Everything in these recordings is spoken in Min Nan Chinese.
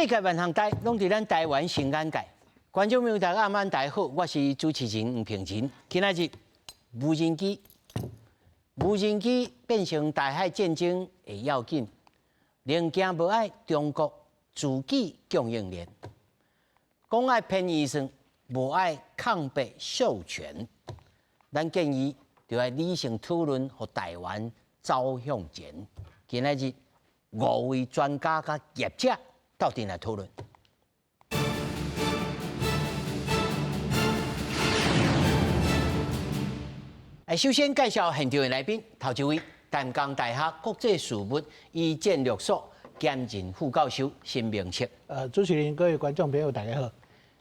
世界萬項代攏佇咱台灣新眼界。觀眾朋友大家暗晚大家好，我是主持人黃平仁。今仔日無人機，無人機變成台海戰爭的要緊，寧驚無愛中國自己供應鏈，講愛編預算，無愛空白授權。咱建議就愛理性討論，予台灣走向前。今仔日五位專家佮業者鬥陣來討論。首先介紹現場的來賓，頭一位，淡江大學國際事務與戰略所兼任副教授辛明策。主持人、各位觀眾朋友，大家好。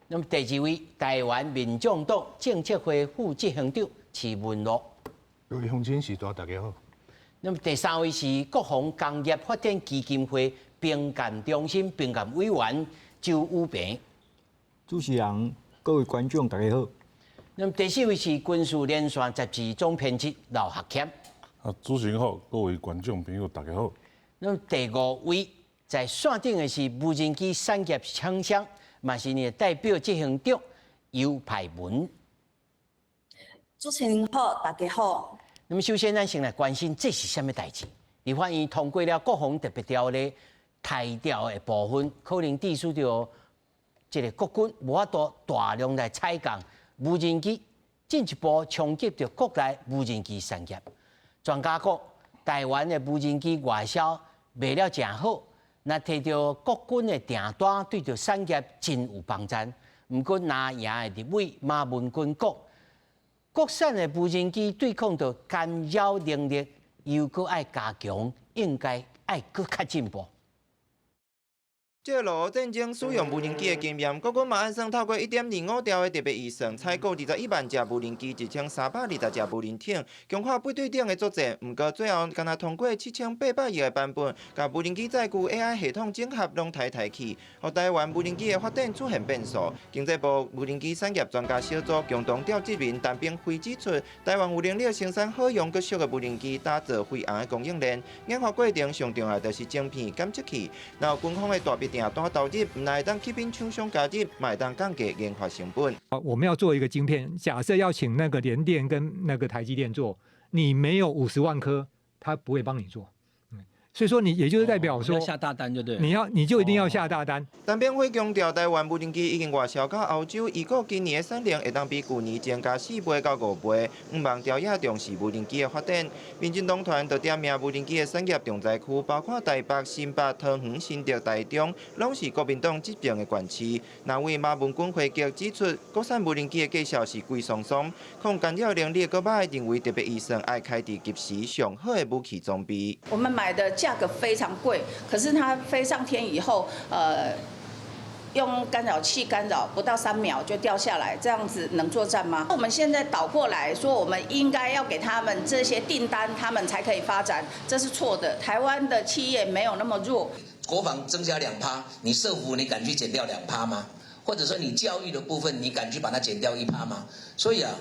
那麼第二位，台灣民眾黨政策會副執行長徐文樂。各位鄉親序大，大家好。那麼第三位是國防工業發展基金會評鑑中心評鑑委員周宇平。主持人、各位觀眾，大家好。那麼第四位是軍事連線雜誌總編輯劉學謙。啊，主持人好，各位觀眾朋友，大家好。那麼第五位在線頂的是無人機產業廠商，嘛是𪜶的代表執行長游派文。主持人好，大家好。那麼首先，咱先來關心這是啥物代誌？立法院通過了國防特別條例台調的部分，可能致使著這个國軍無法度大量來採購無人機，進一步衝擊著國內無人機產業。專家講，台灣的無人機外銷賣了誠好，若提著國軍的訂單，對著產業真有幫助。毋過，藍營的立委馬文君講，國產的無人機對抗著干擾能力，猶閣愛加強，應該愛閣較進步。這個俄烏戰爭使用無人機的經驗，國軍嘛按算透過1.25兆的特別預算，採購21萬架無人機，1320隻無人艇，強化不對等的作戰。毋過最後，干焦通過7800億的版本，共無人機載具 AI 系統整合攏刣刣去，予台灣無人機的發展出現變數。經濟部無人機產業專家小組共同召集人陳炳輝指出，台灣有能力生產好用閣俗的無人機，打造飛航的供應鏈。研發過程上重要就是晶片檢測器，若有軍方的大筆訂單投入，毋但會當吸引廠商加入，嘛會當降低研發成本。我們要做一個晶片，假設要請那個聯電跟那個台積電做，你沒有50萬顆，他不會幫你做。所以說你也就是代表說，要下大單就對，你就一定要下大單。陳炳輝強調，台灣無人機已經外銷到歐洲，預估今年的產量會當比舊年增加4倍到5倍。向望朝野重視無人機的發展，民進黨團就點名無人機的產業重災區，包括台北、新北、桃園、新竹、台中，攏是國民黨執政的縣市。藍委馬文君回擊指出，國產無人機的價數是貴桑桑，抗干擾能力閣䆀，認為特別預算愛開佇及時上好的武器裝備。我們買的價格非常貴，可是它飛上天以後，用干擾器干擾不到3秒就掉下來，這樣子能作戰嗎？我們現在倒過來說，我們應該要給他們這些訂單，他們才可以發展，這是錯的。台灣的企業沒有那麼弱。國防增加2趴，你社福你敢去減掉2趴嗎？或者說你教育的部分，你敢去把它減掉1趴嗎？所以啊，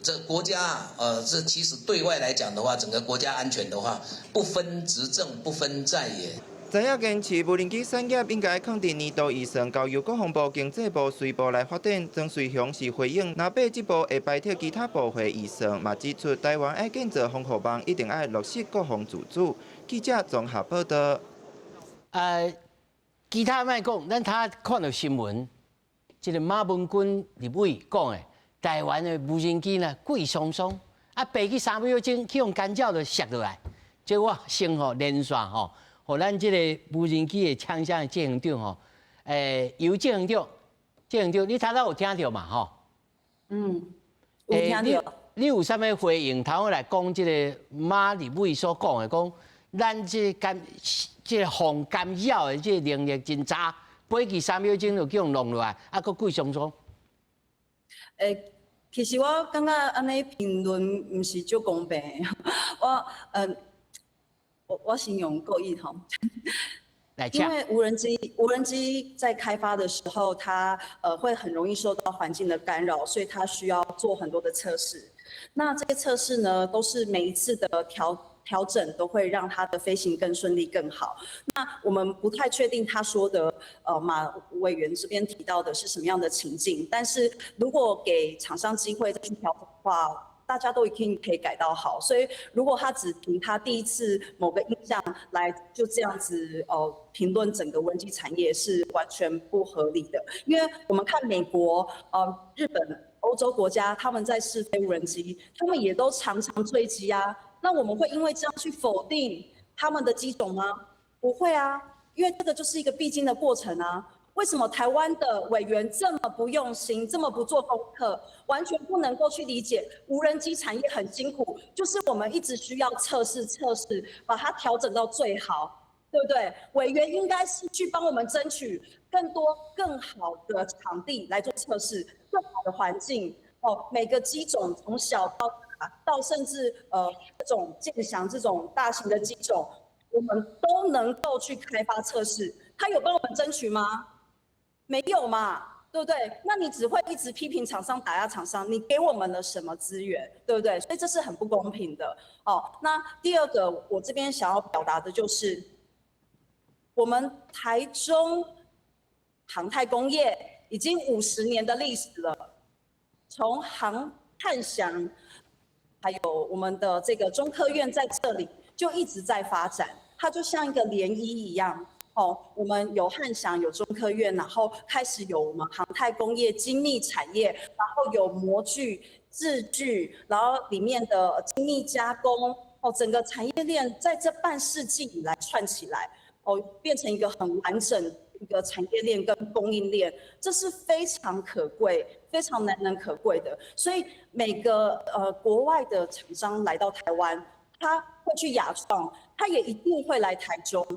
這國家啊，這其實對外來講的話，整個國家安全的話，不分執政，不分在野。知影堅持無人機產業應該囥佇年度預算，交由國防部、經濟部、隨部來發展。莊瑞雄是回應，若八這步會排斥其他部會預算，嘛指出台灣愛建造防護網，一定愛落實國防自主。記者綜合報道。其他莫講，咱頭看著新聞，這个馬文君立委講的，台灣的無人機呢貴桑桑，啊，飛去3秒鐘去予干擾就摔落來，這我先吼連線吼，予咱這个無人機的廠商的執行長吼，游執行長，執行長，你頭拄有聽著嘛吼？嗯，有聽著。你有啥物回應？頭來講這个馬立委所講的，講咱這干這个防干擾的這个能力真差，飛去3秒鐘就去予弄落來，啊，閣貴桑桑。其實我感覺按呢評論毋是足公平的，我先用國語吼。因為無人機在開發的時候，它會很容易受到環境的干擾，所以它需要做很多的測試。那這些測試呢，都是每一次的調調整都會讓它的飛行更順利、更好。那我們不太確定他說的，馬委員這邊提到的是什麼樣的情境，但是如果給廠商機會再去調整的話，大家都一定可以改到好。所以如果他只憑他第一次某個印象來就這樣子評論整個無人機產業是完全不合理的，因為我們看美國、日本、歐洲國家，他們在試飛無人機，他們也都常常墜機啊。那我們會因為這樣去否定他們的機種嗎？不會啊，因為這個就是一個必經的過程啊。為什麼台灣的委員這麼不用心，這麼不做功課，完全不能夠去理解無人機產業很辛苦，就是我們一直需要測試測試，把它調整到最好，對不對？委員應該是去幫我們爭取更多更好的場地來做測試，更好的環境哦。每個機種從小到大，到甚至這種劍翔這種大型的機種，我們都能夠去開發測試。他有幫我們爭取嗎？沒有嘛，對不對？那你只會一直批評廠商，打壓廠商，你給我們了什麼資源，對不對？所以這是很不公平的。哦，那第二個，我這邊想要表達的就是，我們台中航太工業已經50年的歷史了，從航漢翔，還有我們的這個中科院在這裡就一直在發展，它就像一個漣漪一樣。哦，我們有漢翔，有中科院，然後開始有我們航太工業精密產業，然後有模具、治具，然後裡面的精密加工，哦，整個產業鏈在這半世紀以來串起來，哦，變成一個很完整一個產業鏈跟供應鏈，這是非常可貴、非常難能可貴的。所以每個國外的廠商來到台灣，他會去亞創，他也一定會來台中。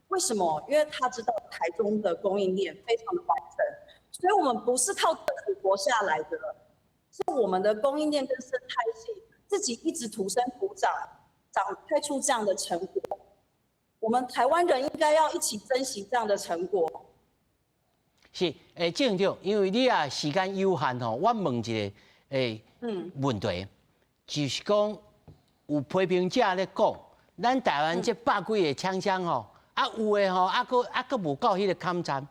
為什麼？因為他知道台中的供應鏈非常的完整，所以我們不是靠政府活下來的，是我們的供應鏈跟生態系自己一直土生土長，長開出這樣的成果。我們台灣人應該要一起珍惜這樣的成果。是，鄭長，因為你啊時間有限吼，我問一個問題，就是講有批評者咧講，咱台灣這百幾个廠商吼。啊，有的吼，啊，閣啊，閣無夠彼个抗戰，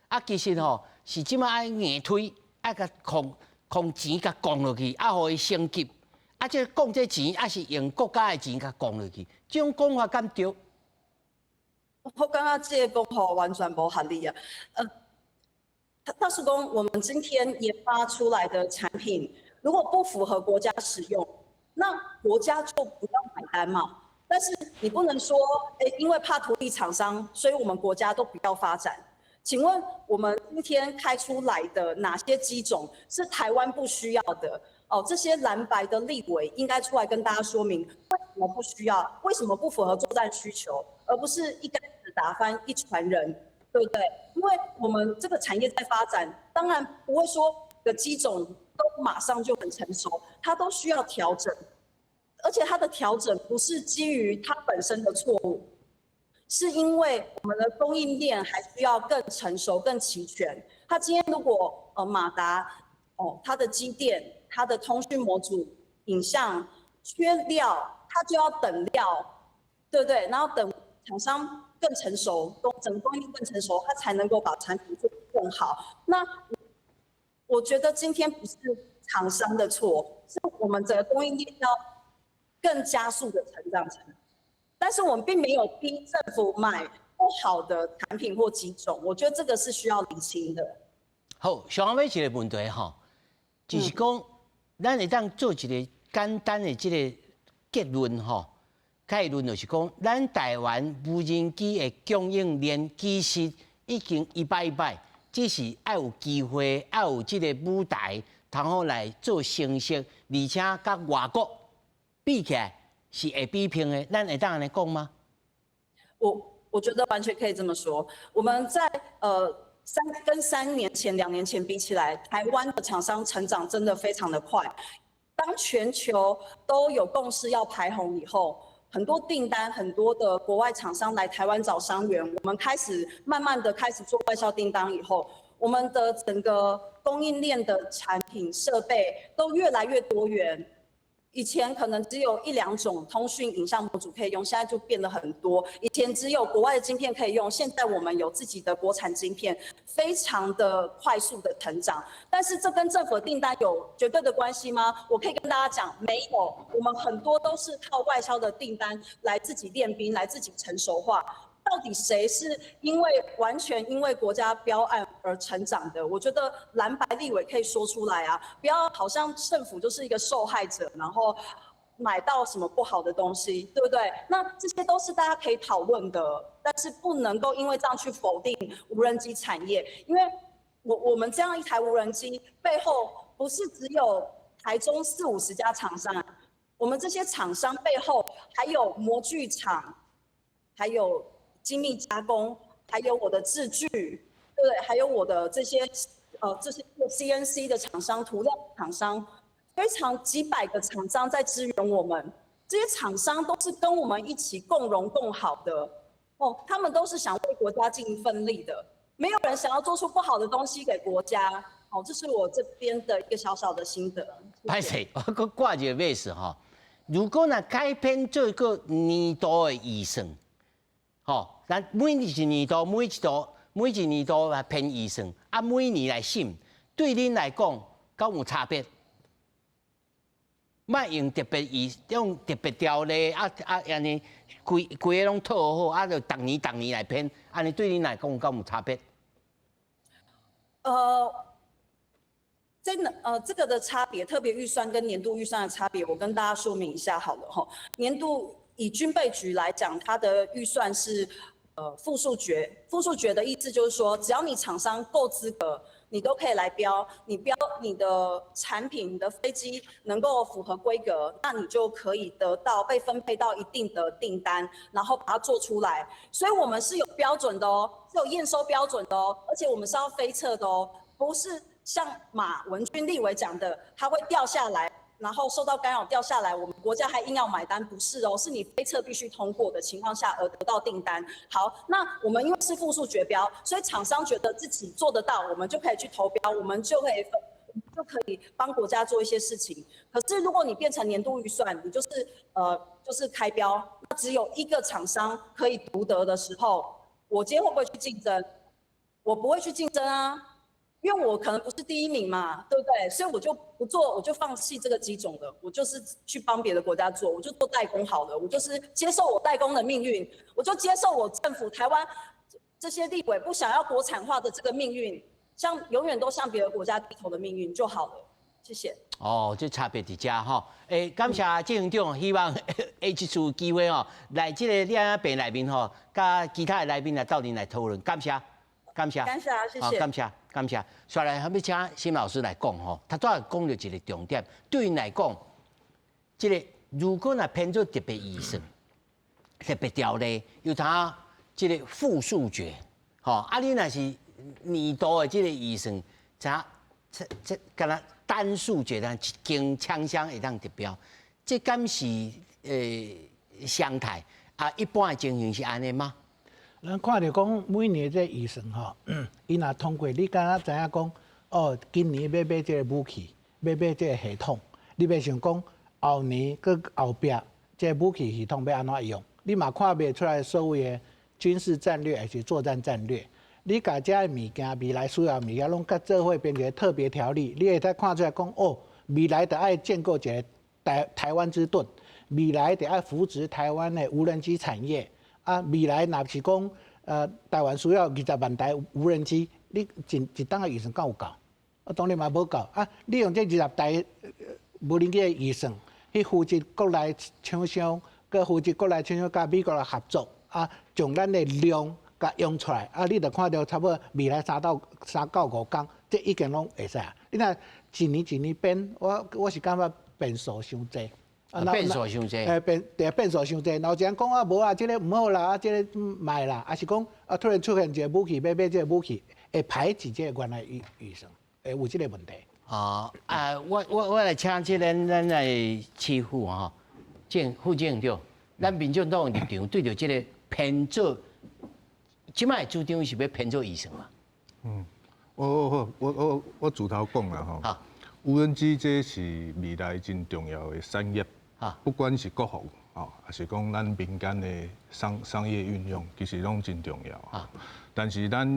啊，其實吼是這馬愛硬推，愛共控控錢共降落去，啊，予伊升級，啊，這降這錢，啊是用國家的錢共降落去，這種講法敢對？我感覺這个講法完全無合理啊！大叔公，我們今天研發出來的產品，如果不符合國家使用，那國家就不要買單嘛。但是你不能說，欸，因為怕圖利廠商，所以我們國家都不要發展。請問我們今天開出來的哪些機種是台灣不需要的？哦，這些藍白的立委應該出來跟大家說明，為什麼不需要，為什麼不符合作戰需求，而不是一竿子打翻一船人，對不對？因為我們這個產業在發展，當然不會說個機種都馬上就很成熟，它都需要調整。而且它的調整不是基於它本身的錯誤，是因為我們的供應鏈還需要更成熟、更齊全。它今天如果馬達哦，它的機電、它的通訊模組、影像缺料，它就要等料，對不對？然後等廠商更成熟，整個供應鏈更成熟，它才能夠把產品做得更好。那我覺得今天不是廠商的錯，是我們整個供應鏈要更加速的成長成，但是我們並沒有逼政府買不好的產品或機種，我覺得這個是需要釐清的。好，上尾一個問題吼，就是講，咱會當做一個簡單的這個結論吼，結論就是講，咱台灣無人機的供應鏈其實已經一擺一擺，只是愛有機會，愛有這個舞台，通好來做成績，而且佮外國比起來是會比拼的，咱會當按呢講嗎？我覺得完全可以這麼說。我們在跟3年前、2年前比起來，台灣的廠商成長真的非常的快。當全球都有共識要排紅以後，很多訂單，很多的國外廠商來台灣找商源，我們開始慢慢的開始做外銷訂單以後，我們的整個供應鏈的產品設備都越來越多元。以前可能只有一兩種通訊影像模組可以用，現在就變得很多。以前只有國外的晶片可以用，現在我們有自己的國產晶片，非常的快速的成長。但是這跟政府的訂單有絕對的關係嗎？我可以跟大家講，沒有。我們很多都是靠外銷的訂單來自己練兵，來自己成熟化。到底誰是因為完全因為國家標案而成長的？我覺得藍白立委可以說出來啊，不要好像政府就是一個受害者，然後買到什麼不好的東西，對不對？那這些都是大家可以討論的，但是不能夠因為這樣去否定無人機產業，因為我們這樣一台無人機背後不是只有台中四五十家廠商，我們這些廠商背後還有模具廠，還有精密加工，還有我的治具，對不對？還有我的這些做 CNC 的廠商、塗料廠商，非常幾百個廠商在支援我們。這些廠商都是跟我們一起共榮共好的哦，他們都是想為國家盡一份力的，沒有人想要做出不好的東西給國家。好，這是我這邊的一個小小的心得。歹勢，我閣掛一個問哈，如果若改編做個年度的預算，吼，咱每一年度每一度每一年度來編預算，啊，每年來審，對恁來講，敢有差別？莫用特別預用特別條例，啊啊，按呢規規个攏套好，啊，就逐年逐年來編，按呢對恁來講，敢有差別？真的，這個的差別，特別預算跟年度預算的差別，我跟大家說明一下好了哈。年度以軍備局來講，它的預算是複數決，複數決的意思就是說，只要你廠商夠資格，你都可以來標，你標你的產品、你的飛機能夠符合規格，那你就可以得到被分配到一定的訂單，然後把它做出來。所以我們是有標準的哦，是有驗收標準的哦，而且我們是要飛測的哦，不是像馬文君立委講的，它會掉下來，然後受到干擾掉下來，我們國家還硬要買單，不是哦，是你飛測必須通過的情況下而得到訂單。好，那我們因為是複數決標，所以廠商覺得自己做得到，我們就可以去投標，我們就可以幫國家做一些事情。可是如果你變成年度預算，你就是開標，那只有一個廠商可以獨得的時候，我今天會不會去競爭？我不會去競爭啊。因為我可能不是第一名嘛，對不對？所以我就不做，我就放棄這個機種了。我就是去幫別的國家做，我就做代工好了。我就是接受我代工的命運，我就接受我政府台灣這些立委不想要國產化的這個命運，像永遠都向別的國家低頭的命運就好了。謝謝。哦，這差別佇遮吼。欸，感謝執行長，希望下一次有機會吼，來這個靚仔病內面吼，佮其他的來賓來鬥陣來討論。感謝，感謝，感謝，謝謝。感謝。感謝。紲來，欲請沈老師來講吼，他拄仔講著一個重點，對𪜶來講，這個如果若編做特別預算、特別條例，有通這個複數決，吼，啊，你若是年度的這個預算，才這敢若單數決，但一間廠商會當得標，這敢是常態啊？一般的情形是按呢嗎？咱看著講每年這預算吼，伊若通過，你敢若知影講，哦，今年欲買這个武器，欲買這个系統，你袂想講後年閣後壁這个武器系統欲按怎用？你嘛看袂出來所謂的軍事戰略還是作戰戰略？你共這个物件未來需要物件攏佮做伙編一个特別條例，你會使看出來講，哦，未來著愛建構一個台灣之盾，未來著愛扶植台灣的無人機產業。啊，未來若是講，台灣需要20萬台無人機，你一冬的預算敢有夠？啊，當然嘛無夠。啊，你用這20台無人機的預算去扶植國內廠商，閣扶植國內廠商佮美國來合作，啊，將咱的量共用出來，啊，你就看著差不多未來3到5工，這已經攏會使啊。你若一年一年變，我是感覺變數傷濟。啊，變數傷濟。欸，變對變數傷濟，然後一人講啊，無啊，這个毋好啦，啊，這个賣啦，抑是講啊，突然出現一个武器，欲買這个武器，會排擠這个原來預算，會有這个問題。哦，啊，我來請這个咱來市府吼，政副政長，咱民進黨的立場對著這个編做，這擺主張是欲編做預算嘛？嗯，我自頭講啦吼。好。無人機這是未來真重要的產業，不管是國防哦，抑是講咱民間的商業運用，其實攏真重要。但是咱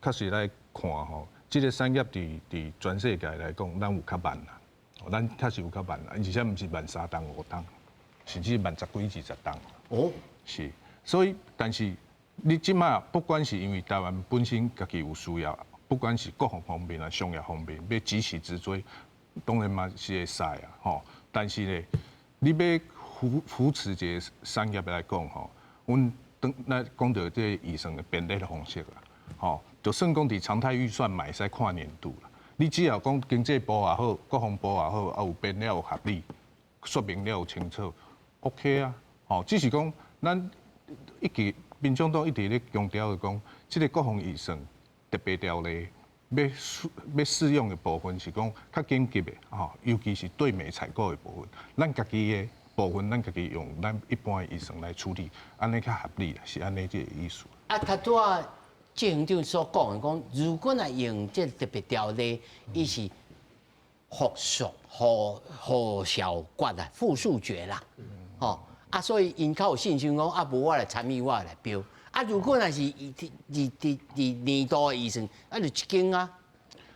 確實來看吼，這個產業佇全世界來講，咱有較慢啦，咱確實有較慢啦，而且毋是慢3冬5冬，甚至慢十幾20冬。是，所以但是你這馬不管是因為台灣本身家己有需要，不管是國防方面啊、商業方面，欲急起直追，當然嘛是會使啊，吼。但是咧，你欲扶持這個產業來講吼，阮當咱講著這個預算的編列的方式啦，吼，就算講佇常態預算嘛會使跨年度啦。你只要講經濟部也好，國防部也好，啊有編了有合理，說明了有清楚，OK 啊，吼，只是講咱一直民眾黨一直咧強調的講，這個國防預算特別條例欲欲使用的部分是講較緊急的，吼，尤其是對美採購的部分，咱家己的部分，咱家己用咱一般的預算來處理，按呢較合理啦，是按呢這個意思。啊，頭拄仔執行長所講的講，如果若用這個特別條例，伊是複數複數決啊，複數決啦，吼啊，所以𪜶較有信心講啊，無我來參與，我來標。啊，如果若是佇年度的預算，啊，就一間啊，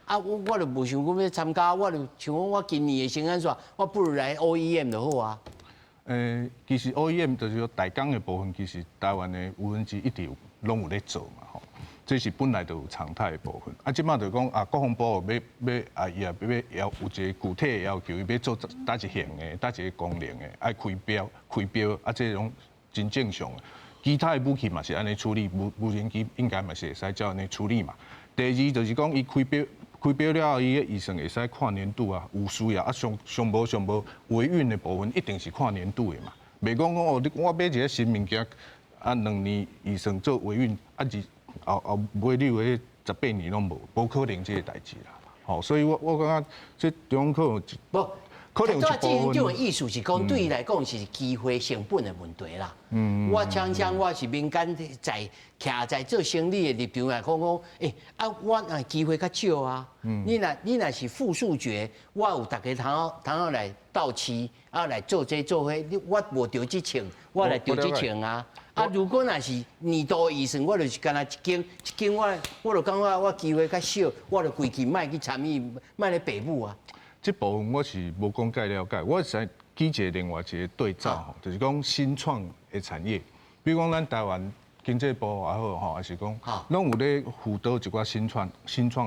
啊，我就無想講欲參加，我就像講我今年的生產線，我不如來 OEM 就好啊。其實 OEM 就是說代工的部分，其實台灣的無人機一直有攏有咧做嘛，吼，這是本來就有常態的部分。啊，這馬就講啊，國防部欲欲啊，伊也欲要有一個具體的要求，伊欲做佗一型的，佗一個功能的，愛開標開標，啊，這攏真正常的。其他的武器嘛是按呢處理，無人機應該嘛是會使照按呢處理嘛。第二就是講，伊開標開標了後，伊的預算會使跨年度啊，有需要啊，上上無上無維運的部分一定是跨年度的嘛。袂講講哦，你我買一個新物件，啊2年預算做維運，啊二後後尾你有彼18年攏無，無可能這個代誌啦。吼，所以我感覺這中可能無。可能有一部分這種意思是講，對伊來講是機會成本的問題啦。我常常我是民間在徛在做生意的立場來講講，啊，我若機會較少啊。你若是複數決，我有逐家通通來鬥市啊，來做這做彼，你我無著這槍，我來著這槍啊。啊，如果若是年度預算，我就是干焦一間一間，我就感覺我機會較少，我就規氣莫去參與，莫咧爸母啊。這部分我是無講介了解，我是舉一個另外一個對照吼，就是講新創的產業，比如講咱台灣經濟部也好吼，抑是講攏有咧輔導一寡新創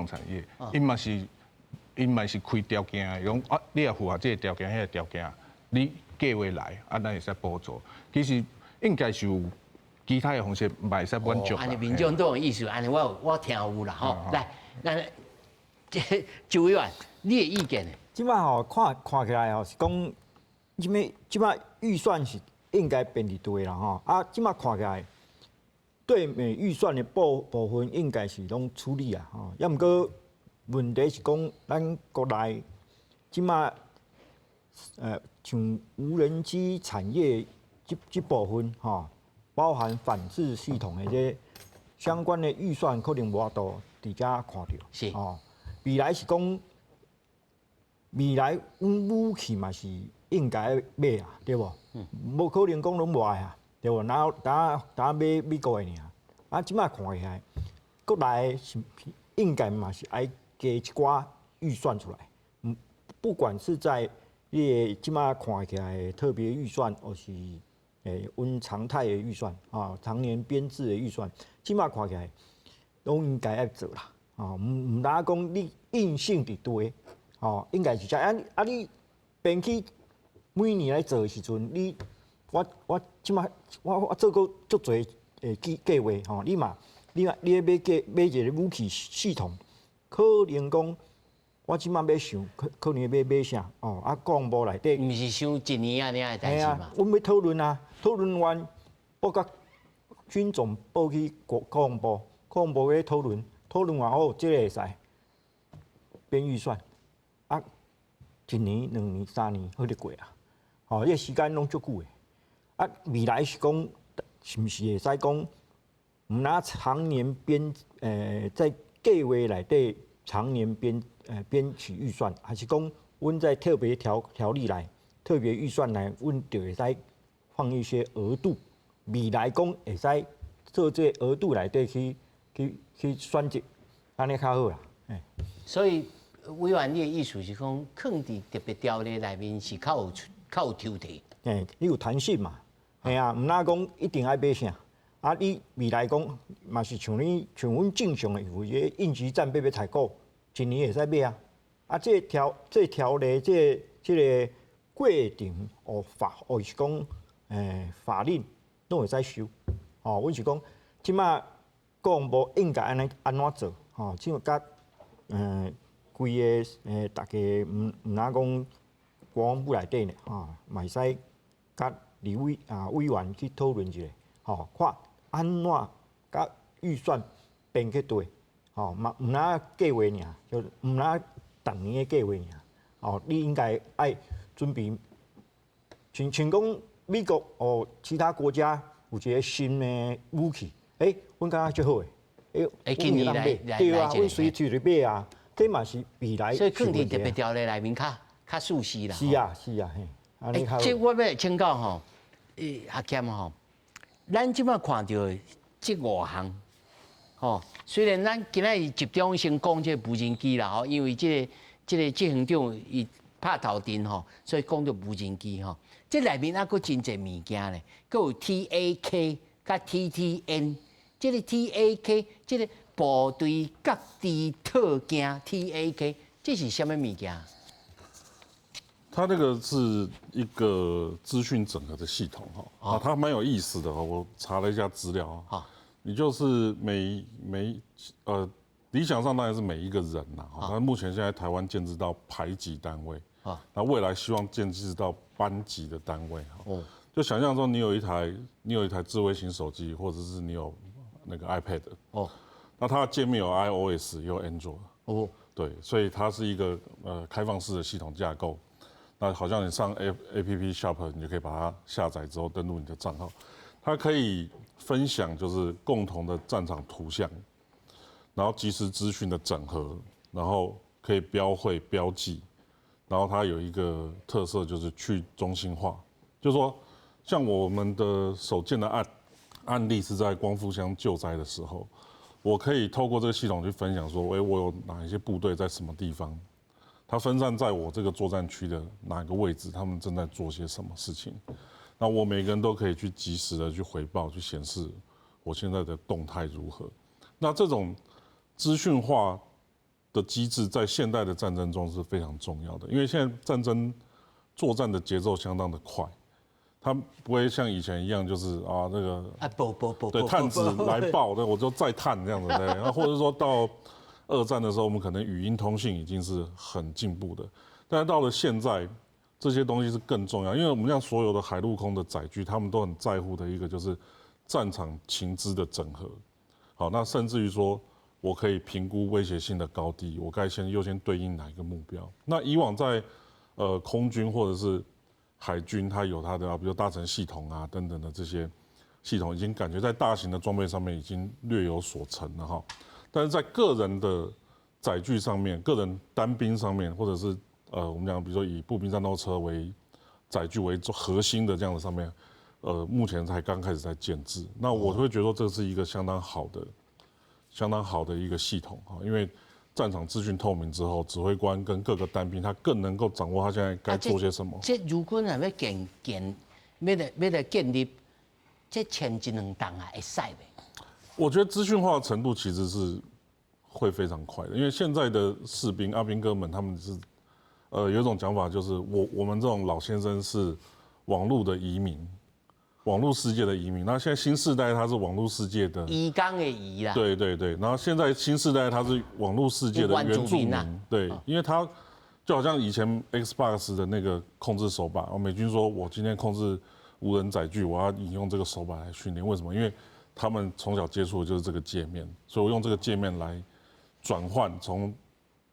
產業，𪜶嘛是開條件的，講啊，你若符合這個條件、彼個條件，你計劃來啊，咱會使補助。其實應該是有其他的方式，嘛會使滿足。按呢民眾黨的意思，按呢我聽有啦吼。來，咱這周委員，你的意見呢？這馬吼看看起來吼是講，這物這馬預算是應該編佇對啦吼，啊，這馬看起來對美預算的部分應該是攏處理啊吼，抑毋過問題是講咱國內這馬像無人機產業這部分吼，包含反制系統的這相關的預算可能無法度佇遮看著，吼，未來是講。未來阮武器嘛是應該買啊，對無？無可能講攏無愛啊，對無？哪焦焦買美國的爾。啊，這馬看起來，國內是應該嘛是愛加一寡預算出來。不管是在你這馬看起來特別預算，或是阮常態的預算啊，常年編制的預算，這馬看起來攏應該愛做啦。啊，毋毋但講你硬性佇對。哦，應該是這樣。啊，你編去每年來做的時陣，你我這馬我做過足濟的計劃吼，你嘛你欲買計買一個武器系統，可能講我這馬欲想，可能欲買啥哦？啊，國防部內底，毋是想一年按呢的代誌嘛？阮欲討論啊，討論完報甲軍總報去國防部，國防部咧討論，討論完後，這個會使編預算。啊，一年、2年、3年，好就過啊！吼，這個時間攏足久的。啊，未來是講，是毋是會使講，毋若長年編，在計劃內底常年編取預算，還是講阮在特別條例來特別預算來，阮就會使放一些額度，未來講會使做這個額度內底去選擇，按呢較好啦。所以委員，你的意思是講，囥佇特別條例內面是較有抽屜。欸，你有彈性嘛？係啊，毋若講一定愛買啥。啊，你未來講嘛是像你像阮正常的有一個應急戰備欲採購，一年會使買啊。啊，這條例這個過程哦法哦是講法令攏會使修。哦，阮是講這馬國防部應該按呢按怎做？吼，這樣佮規个大家毋若講國防部內底呢，吼，嘛會使佮立委啊委員去討論一下，吼，看按怎佮預算編去對，吼嘛毋若計劃爾，就毋若逐年的計劃爾，哦，你應該愛準備，像講美國哦，其他國家有一個新的武器，欸，阮感覺足好的，欸，欸，今年來對啊，阮隨隨咧買啊，這嘛是未來。所以囥佇特別條例內面較舒適啦。是啊，是啊，嘿。欸，這我欲請教吼，阿謙吼，咱這擺看著的這五項，吼，雖然咱今仔日集中先講這個無人機啦，吼，因為這個執行長伊拍頭陣吼，所以講著無人機吼。這內面猶閣真濟物件咧，閣有 TAK 佮 TTN，這個 TAK，這個部隊覺知套件 TAK，這是啥物物件？它那個是一個資訊整合的系統哈，啊，它蠻有意思的哈。我查了一下資料啊，你就是每每呃，理想上當然是每一個人吶，哈，但目前現在台灣建制到排級單位，啊，那未來希望建制到班級的單位哈。哦，就想象中你有一台智慧型手機，或者是你有那個 iPad，哦，那它的界面有 iOS 也有 Android，哦，對，所以它是一個開放式的系統架構。那好像你上 APP Shop，你就可以把它下載之後登錄你的賬號，它可以分享就是共同的戰場圖像，然後即時資訊的整合，然後可以標會標記，然後它有一個特色就是去中心化，就是說像我們的首建的案例是在光復鄉救災的時候，我可以透過這個系統去分享說，哎，我有哪一些部隊在什麼地方。它分散在我這個作戰區的哪個位置，他們正在做些什麼事情？那我每個人都可以去及時的去回報，去顯示我現在的動態如何。那這種資訊化的機制在現代的戰爭中是非常重要的，因為現在戰爭作戰的節奏相當的快，它不會像以前一樣，就是啊那個啊不不不，對，探子來報，對，我就再探這樣子，對，然後或者說到二戰的時候，我們可能語音通信已經是很進步的，但是到了現在，這些東西是更重要，因為我們像所有的海陸空的載具，他們都很在乎的一個就是戰場情資的整合。好，那甚至於說我可以評估威脅性的高低，我該先優先對應哪一個目標。那以往在空軍或者是海軍，它有它的，比如大成系統啊等等的這些系統，已經感覺在大型的裝備上面已經略有所成了哈。但是在個人的載具上面，個人單兵上面，或者是我們講，比如說以步兵戰鬥車為載具為核心的這樣的上面，目前才剛開始在建制。那我會覺得說這是一個相當好的一個系統哈，因為戰場資訊透明之後，指揮官跟各個單兵他更能夠掌握他現在該做些什麼。這如果若欲建建，欲來建立，這簽一兩檔啊，會使袂？我覺得資訊化的程度其實是會非常快的，因為現在的士兵阿兵哥們，他們是，有一種講法就是我們這種老先生是網路的移民，網路世界的移民。那現在新世代他是網路世界的移工的移啦。對對對，然後現在新世代他是網路世界的原住民，對，因為他就好像以前 Xbox 的那個控制手把，美軍說我今天控制無人載具，我要引用這個手把來訓練，為什麼？因為他們從小接觸的就是這個界面，所以我用這個界面來轉換從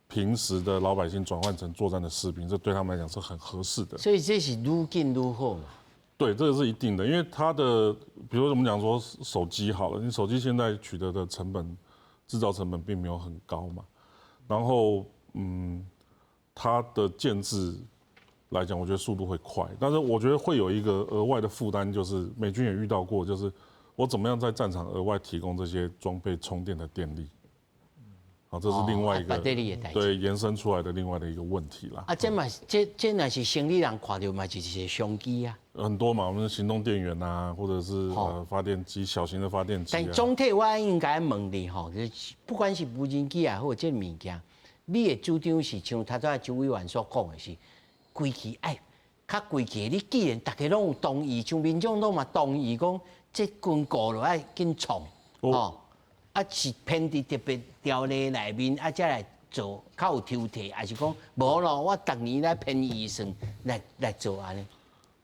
平時的老百姓轉換成作戰的士兵，這對他們來講是很合適的。所以這是愈緊愈好嘛？對，這個是一定的，因為它的，比如我們講說手機好了，你手機現在取得的成本，製造成本並沒有很高嘛。然后它的建制来讲，我觉得速度会快，但是我觉得会有一个额外的负担，就是美军也遇到过，就是我怎么样在战场额外提供这些装备充电的电力。好，这是另外一个对延伸出来的另外的一个问题啦。啊，這嘛這若是生理人看著嘛，就是一個商機啊。很多嘛，我們行動電源啊，或者是發電機，小型的發電機。但總體我應該問你吼，不管是無人機也好，這個物件，你的主張是像頭拄仔周委員所講的是，規氣愛較規氣。你既然大家攏有同意，像民眾攏嘛同意講，這軍購就愛緊創，吼。啊，是編佇特別條例內面，啊，才來做較有抽屜，還是講無咯？我逐年來編預算來做按呢？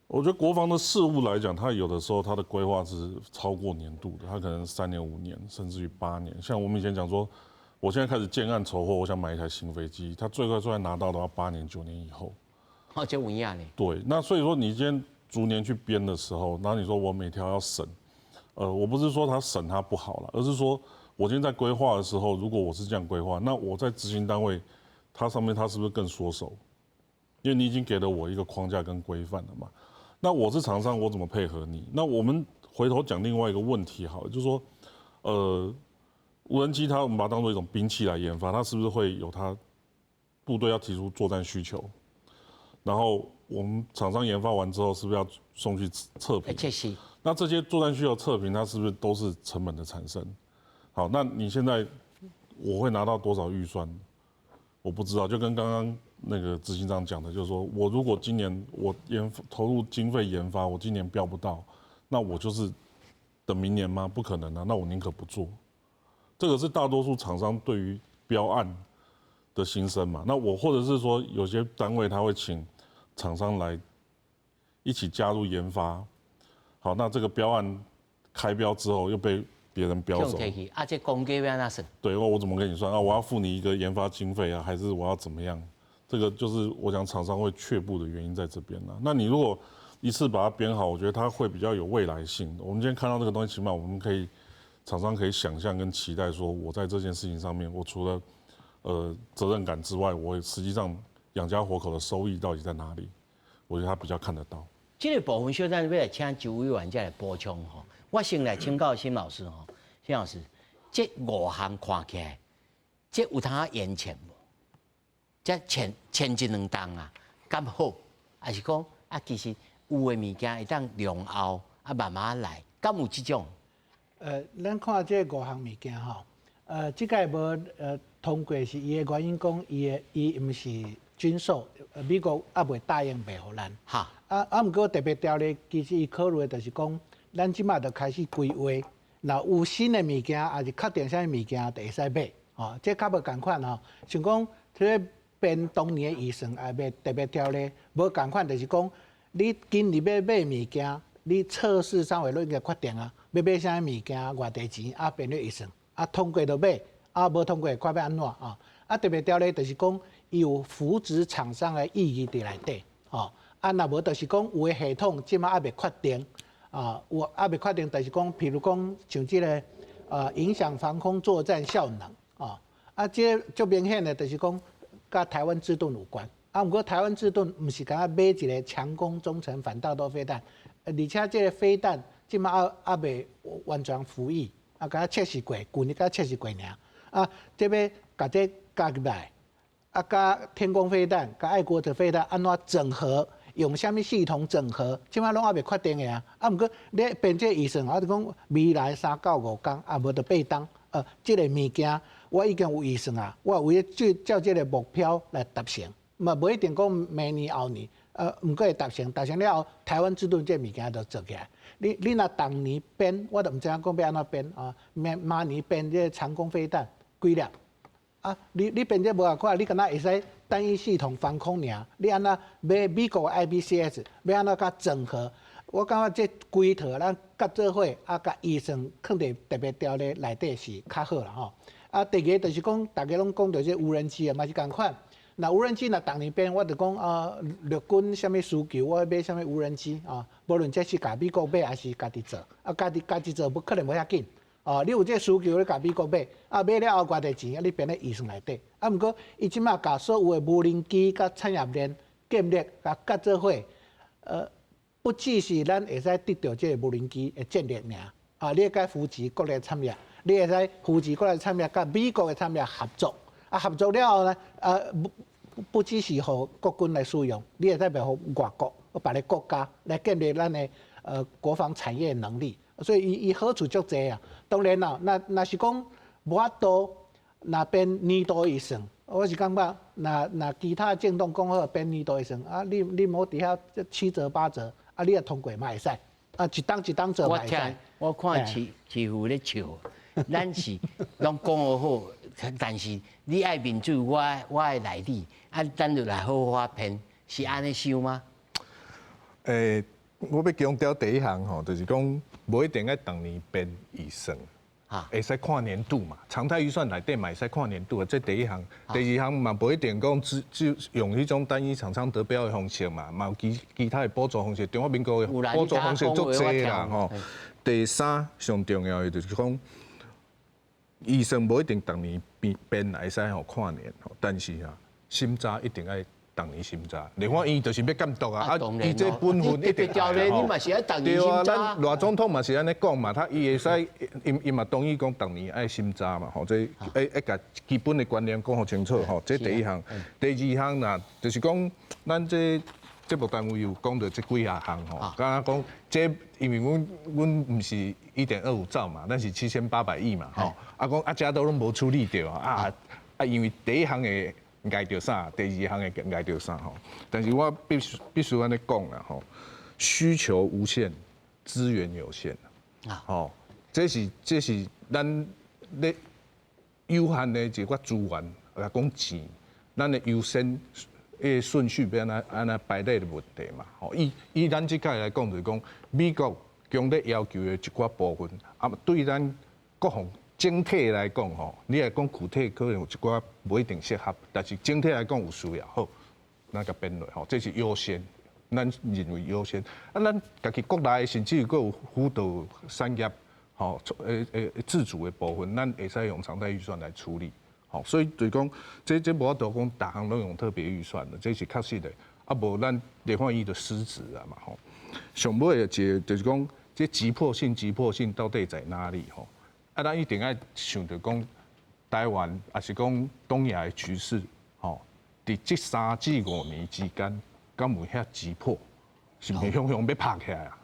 我覺得國防的事務來講，它有的時候它的規劃是超過年度的，它可能3年、5年，甚至於8年。像我們以前講說，我現在開始建案籌貨，我想買一台新飛機，它最快最快拿到的話，8年、9年以後。哦，這有影呢。對，那所以說你今天逐年去編的時候，然後你說我每條要省，我不是說它省它不好了，而是說，我今天在規劃的時候，如果我是這樣規劃，那我在執行單位，它上面它是不是更縮手？因為你已經給了我一個框架跟規範了嘛。那我是廠商，我怎麼配合你？那我們回頭講另外一個問題，好了，就是說，無人機它我們把它當做一種兵器來研發，它是不是會有它部隊要提出作戰需求？然後我們廠商研發完之後，是不是要送去測評？確實。那這些作戰需求測評，它是不是都是成本的產生？好，那你現在我會拿到多少預算？我不知道。就跟剛剛那個執行長講的，就是說我如果今年我研投入經費研發，我今年標不到，那我就是等明年嗎？不可能啊，那我寧可不做。這個是大多數廠商對於標案的心聲嘛。那我或者是說有些單位他會請廠商來一起加入研發。好，那這個標案開標之後又被別人標走，啊，這公價欲按怎算？對，我怎麼跟你算啊？我要付你一個研發經費啊，還是我要怎麼樣？這個就是我講廠商會卻步的原因在這邊啦。那你如果一次把它編好，我覺得它會比較有未來性。我們今天看到這個東西，起碼我們可以廠商可以想象跟期待，說我在這件事情上面，我除了責任感之外，我實際上養家活口的收益到底在哪裡？我覺得他比較看得到。這個部分小等欲來請周委員再來補充吼。我先來請教辛老師吼，辛老師，這五項看起來，這有通延前無？這前一兩冬啊，敢好，還是講啊，其實有的物件會當量後啊，慢慢來，敢有這種？咱看這五項物件吼，這個無通過是伊的原因，講伊的伊毋是軍售，美國猶未答應賣予咱。啊，毋過特別條例其實伊考慮的就是講，咱這馬就開始規劃，若有新的物件，抑是確定啥物物件，就會使買。吼，這較無仝款吼。像講這個編當年的預算，也袂特別條例，無仝款，就是講你今年欲買物件，你測試啥貨攏應該確定啊。欲買啥物件，偌濟錢啊，編入預算，啊通過就買，啊無通過看欲按怎啊。啊特別條例就是講，伊有扶植廠商的意義佇內底，吼。啊若無就是講有的系統這馬猶未確定。啊，有猶未確定，就是講，譬如講，像這個，影響防空作戰效能，啊，啊，這足明顯的，就是講，佮台灣之盾有關。啊，毋過台灣之盾毋是干焦買一個強攻中程反大豆飛彈，而且這個飛彈這馬猶未完全服役，啊，敢若測試過，舊年才測試過爾。啊，這欲共這加入來，啊，佮天弓飛彈、佮愛國者飛彈按怎整合？用啥物系統整合，這馬攏猶未確定的啊！啊，毋過你編這預算，啊，就講未來3到5工，啊，無就8冬，這個物件我已經有預算啊，我為了照這個目標來達成，嘛無一定講明年後年，毋過會達成，達成了後，台灣之盾這物件就做起來。你若逐年編，我都毋知影講欲按怎編啊？明明年編這個長弓飛彈幾粒？啊，你編這無仝款，你敢若會使單一系統防空爾？你按怎買美國的 IBCS，欲按怎共整合？我感覺這規套咱合做伙啊，共預算囥佇特別條例內底是較好啦吼。啊，第二個就是講，大家攏講著這無人機啊，嘛是仝款。若無人機若逐年編，我就講啊，陸軍啥物需求，我買啥物無人機啊，無論這是共美國買，抑是家己做，啊，家己做無可能無遐緊。哦，你有這個需求，你共美國買，啊買了後偌濟錢，啊你編咧預算內底。啊，毋過伊這馬共所有的無人機佮產業鏈建立共結做伙，不只是咱會使得著這個無人機的戰略爾，啊，你會使扶持國內產業，你會使扶持國內產業佮美國的產業合作，啊合作了後呢，不只是予國軍來使用，你會使予外國、別个國家來建立咱的國防產業能力。所以伊好處足濟啊！當然啦，若是講無法度，若編年度預算，我是感覺，若其他政黨講好編年度預算，啊，你莫佇遐七折八折，啊，你也通過嘛會使，啊，一檔一檔做嘛會使。我聽，我看似乎咧笑，咱是攏講好好，但是你愛民主，我愛來你，啊，咱就來好好編，是按呢想嗎？我欲強調第一項吼，就是講無一定愛逐年編預算，會使看年度嘛。常態預算內底嘛會使看年度啊，這第一項。第二項嘛，無一定講只用彼種單一廠商得標的方式嘛，嘛有其他的補助方式。中華民國的補助方式足濟啦吼。第三上重要的就是講，預算無一定逐年編編會使予看年，但是啊，審查一定愛逐年審查，立法院就是欲監督啊，啊，伊這本分一定愛你嘛是愛逐年審查。對啊，咱賴總統嘛是按呢講嘛，他伊會使，伊嘛同意講逐年愛審查嘛，吼，這愛共基本的觀念講予清楚吼，這第一項。第二項啦，就是講咱這節目單位有講著這幾仔項吼，敢若講這因為阮毋是1.25兆嘛，咱是7800億嘛，吼，啊講啊這都攏無處理著啊，啊因為第一項會礙著啥，第二項會礙著啥吼，但是我必須按呢講啦吼，需求無限，資源有限啊，吼，這是咱咧有限的一寡資源來講錢，咱的優先的順序欲按怎按怎排列的問題嘛，吼，以咱這屆來講，就是講美國強烈要求的一寡部分，啊，對咱國防整體來講吼，你若講具體可能有一寡無一定適合，但是整體來講有需要，好，咱共編落吼，這是優先，咱認為優先。啊，咱家己國內甚至於閣有輔導產業，吼，自主的部分，咱會使用常態預算來處理，吼，所以就是講，這無法度講逐項攏用特別預算的，這是確實的。啊，無咱立法院就失職啊嘛，吼。上尾的一個就是講，這急迫性到底在哪裡？吼？啊，咱一定愛想著講，台灣抑是講東亞的局勢，吼，佇這3至5年之間，敢有遐急迫？是毋是雄雄欲拍起來啊？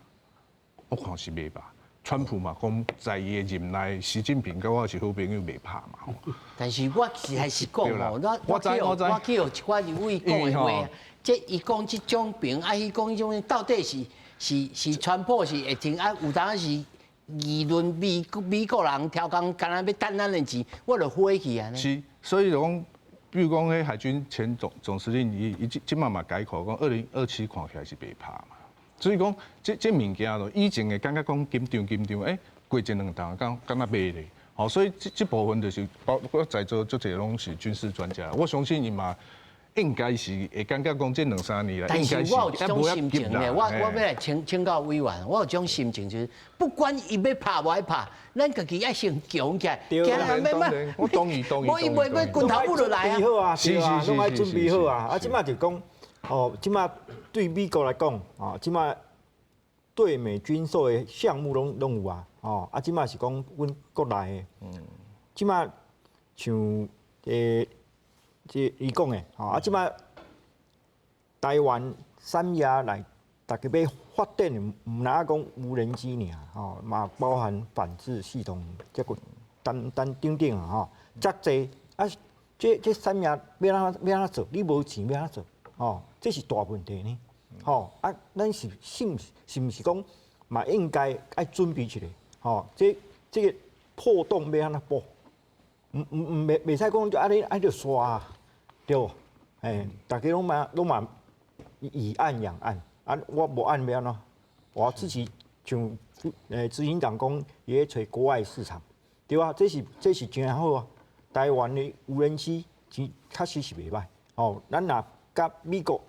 我看是袂吧。川普嘛講，在伊的任內，習近平佮我是好朋友，袂拍嘛。但是我實在是講吼，我去予一寡立委講的話，這伊講這種兵，啊，伊講彼種，到底是川普是會聽啊？有當時。議論美國人刁工，敢若欲趁咱的錢，我就火去啊！是，所以就講，比如講，彼海軍前總司令伊這這馬嘛改口講，2027看起來是袂拍嘛。所以講，這物件咯，以前會感覺講緊張緊張，過一兩冬敢若袂咧。吼，所以這部分就是包括在座足濟攏是軍事專家，我相信伊嘛應該是會感覺講這兩三年來，但是我有一種心情咧，我欲來請教委員，我有種心情就是，不管伊欲拍無愛拍，咱家己愛先強起來。對，我同意同意。無伊袂欲拳頭舞落來啊。準備好啊，對啊，攏愛準備好啊。啊，這馬就講，哦，這馬對美國來講，哦，這馬對美軍售的項目攏有啊，哦，啊，這馬是講阮國內的，這馬像這伊講的，吼啊，這馬台灣產業來，逐家欲發展的，毋但講無人機爾，吼嘛包含反制系統，這個等等等等啊，吼，遮濟啊，這產業欲按怎欲按怎做？你無錢欲按怎做？吼，這是大問題呢。吼啊，咱是毋是講嘛應該愛準備一下？吼，這個破洞欲按怎補？毋袂使講就按呢按呢就煞啊，對無？嘿，逐家攏嘛以案養案，啊，我無案欲按怎？我自己像執行長講，伊咧揣國外市場，對啊，這是真好啊。台灣的無人機其確實是袂䆀，哦，咱若佮美國、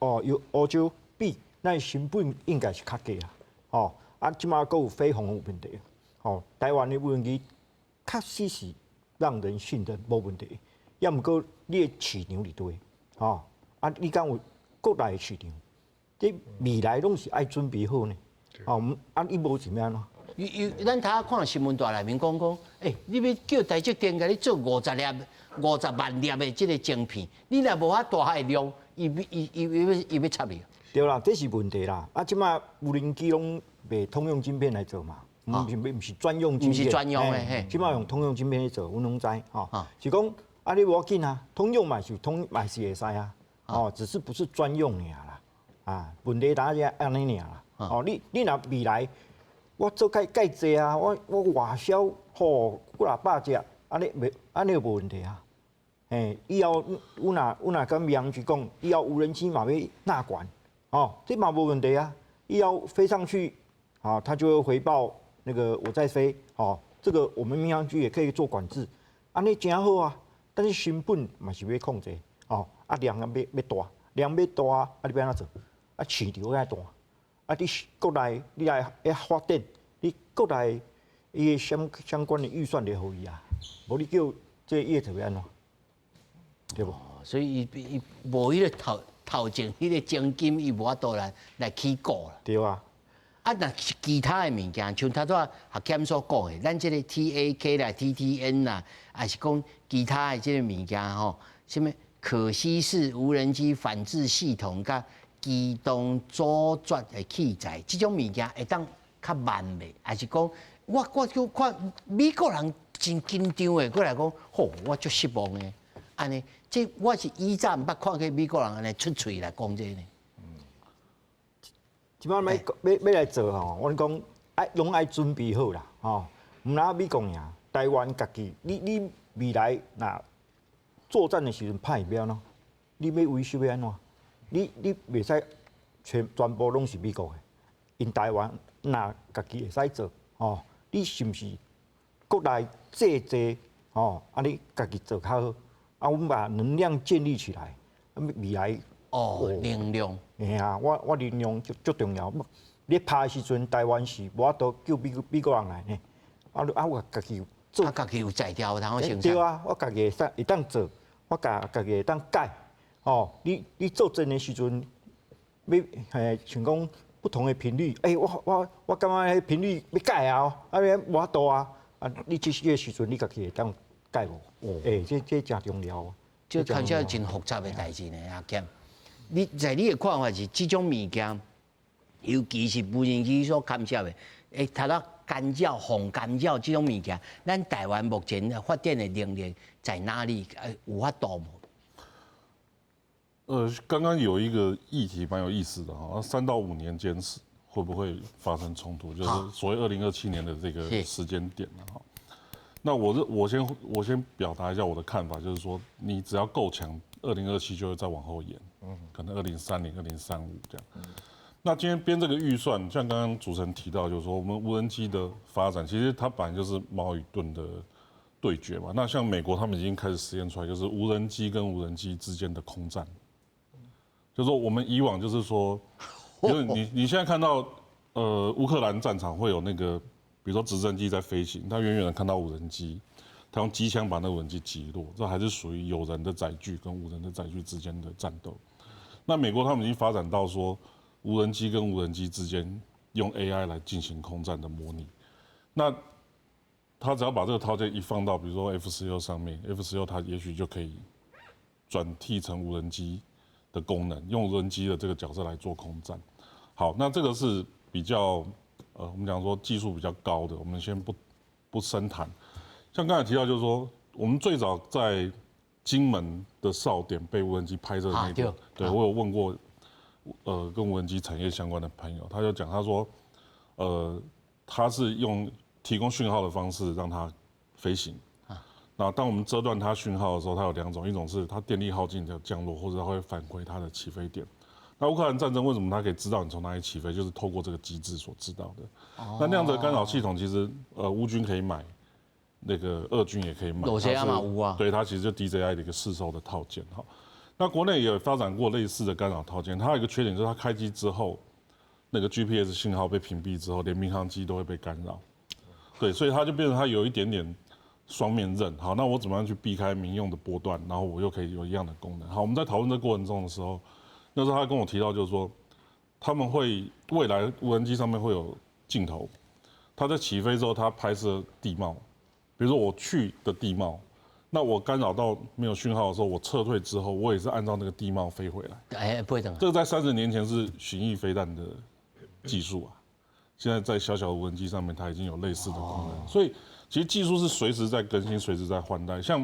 哦，有歐洲比，咱成本應該是較低啊，哦，啊，這馬閣有飛航有問題，吼，台灣的無人機確實是讓人信任，無問題。抑毋過你的市場佇佗？吼，啊，你敢有國內的市場？這未來攏是愛準備好呢。哦，啊，伊無是欲按怎？伊伊，咱頭仔看新聞台內面講講，欸，你欲叫台積電共你做50粒、50萬粒的這個晶片，你若無遐大的量，伊伊伊伊欲伊欲插你。對啦，這是問題啦。啊，這馬無人機攏賣通用晶片來做嘛，毋是專用晶片。毋是專用的嘿。這馬用通用晶片去做，阮攏知吼。是講啊，你無要緊啊，通用嘛是通嘛是會使啊。哦，只是不是專用爾啦。啊，問題佇遮按呢爾啦。哦，你若未來我做蓋蓋濟啊，我外銷吼幾若百隻，按呢袂按呢無問題啊。嘿，以後阮若跟民航局講，以後無人機嘛欲納管，哦，這嘛無問題啊。以後飛上去，啊，它就會回報那個我在飛，哦，這個我們民航局也可以做管制，按呢誠好啊。但是成本嘛是欲控制，哦，啊量欲大，量欲大，啊你欲按怎做？啊市場愛大。啊！你國內你來發展，你國內伊的相關的預算就予伊啊，無你叫這個業者欲按怎？對無？所以伊伊無彼個頭頭前彼個資金，伊無法度來起股啦。對啊。啊，若其他的物件，像頭拄仔學謙所講的，咱這個 TAK 啦、TTN 啦，抑是講其他的這個物件吼，啥物可攜式無人機反制系統佮機動阻絕的器材，這種物件會當較慢袂？抑是講我就看美國人真緊張的，過來講，吼，我足失望的。按呢，這我是以前毋捌看過美國人按呢出喙來講這個呢。這擺欲欲欲來做吼，我講愛攏愛準備好啦，吼，毋但美國爾，台灣家己，你未來若作戰的時陣歹欲按怎？你欲維修欲按怎？你袂使全部攏是美國的，𪜶台灣若家己會使做，吼，你是毋是國內製濟吼？啊，你家己做較好，啊，阮把能量建立起來，未來哦，能量，嘿啊，我能量足足重要。你拍的時陣，台灣是無法度叫美國人來呢。啊啊，我家己做，家己有才調通生產。對啊，我家己會使會當做，我家己會當改。哦，你作戰的時陣，欲嘿像講不同的頻率，欸，我感覺彼頻率欲改啊，啊，無法度啊，啊，你這個時陣你家己會當改無？欸，這誠重要。這看起來真複雜的代誌呢，阿儉。你在你的看法是，這種物件，尤其是無人機所牽涉的，會達到干擾、防干擾這種物件，咱台灣目前發展的能力在哪裡？有法度無？剛剛有一個議題蠻有意思的哈，3到5年間是會不會發生衝突？就是所謂2027年的這個時間點哈。那我先表達一下我的看法，就是說你只要夠強，2027就會再往後延，可能2030、2035這樣。那今天編這個預算，像剛剛主持人提到，就是說我們無人機的發展，其實它本來就是矛與盾的對決嘛。那像美國他們已經開始實驗出來，就是無人機跟無人機之間的空戰。就是說我們以往就是說，就是你現在看到，烏克蘭戰場會有那個，比如說直升機在飛行，他遠遠的看到無人機，他用機槍把那個無人機擊落，這還是屬於有人的載具跟無人的載具之間的戰鬥。那美國他們已經發展到說，無人機跟無人機之間用 AI 來進行空戰的模擬。那他只要把這個套件一放到，比如說 F-16上面，F-16它也許就可以轉替成無人機的功能，用無人機的這個角色來做空戰。好，那這個是比較，我們講說技術比較高的，我們先不深談。像剛才提到，就是說我們最早在金門的哨點被無人機拍攝的那個，對我有問過，跟無人機產業相關的朋友，他就講，他說，他是用提供訊號的方式讓它飛行。那當我們遮斷它訊號的時候，它有兩種，一種是它電力耗盡就降落，或者它會返回它的起飛點。那烏克蘭戰爭為什麼它可以知道你從哪裡起飛？就是透過這個機制所知道的。那那樣的干擾系統，其實烏軍可以買，那個俄軍也可以買。有些嘛有啊。對，它其實就 DJI 的一個市售的套件哈。那國內也有發展過類似的干擾套件，它有一個缺點就是它開機之後，那個 GPS 信號被屏蔽之後，連民航機都會被干擾。對，所以它就變成它有一點點雙面刃。好，那我怎麼樣去避開民用的波段，然後我又可以有一樣的功能？好，我們在討論這過程中的時候，那時候他跟我提到，就是說他們會未來無人機上面會有鏡頭，它在起飛之後，它拍攝地貌，比如說我去的地貌，那我干擾到沒有訊號的時候，我撤退之後，我也是按照那個地貌飛回來。哎，不會等。這個在30年前是巡弋飛彈的技術啊，現在在小小的無人機上面，它已經有類似的功能。所以其實技術是隨時在更新，隨時在換代。像